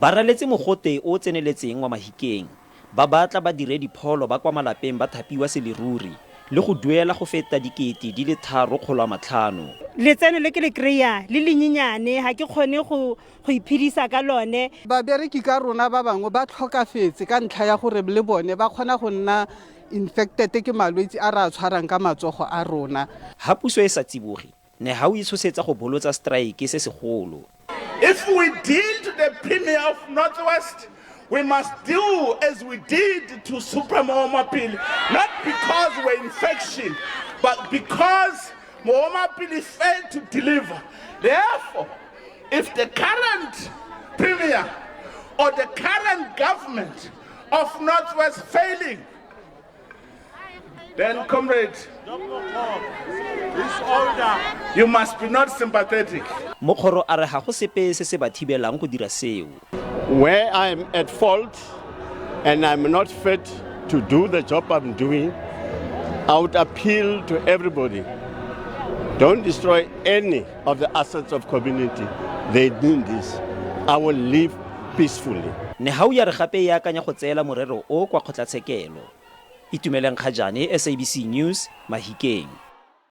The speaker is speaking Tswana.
Ba raletse mogote o o tseneletseng wa Mahikeng, ba batla badiredi pholo ba kwa malapeng ba thapiwa seleruri le go duela go feta dikete di le 3 500. Letseno le ke le kry-a le lenyenyane, ga ke kgone go iphedisa ka lone. Babereki ka rona ba bangwe ba tlhokafetse ka ntlha ya gore le bone ba kgona go nna infected ke malwetse a re a tshwarang ka matsogo a rona. Ha puso e sa tsiboge, Nehawu e tshosetsa go bolotsa strike se segolo. If we deal to the Premier of Northwest, we must do as we did to Supra Mahumapelo, not because we're infection, but because Mahumapelo failed to deliver. Therefore, if the current Premier or the current government of Northwest failing, then, comrade, you must be not sympathetic. Mokgoro a re ga go sepe se se ba thibelang go dira seo. Where I'm at fault and I'm not fit to do the job I'm doing, I would appeal to everybody. Don't destroy any of the assets of community. They need this. I will live peacefully. Nehawu ya re gape e akanya go tseela morero o kwa kgotlatshekelo. Itumeleng Kgajane, SABC News, Mahikeng.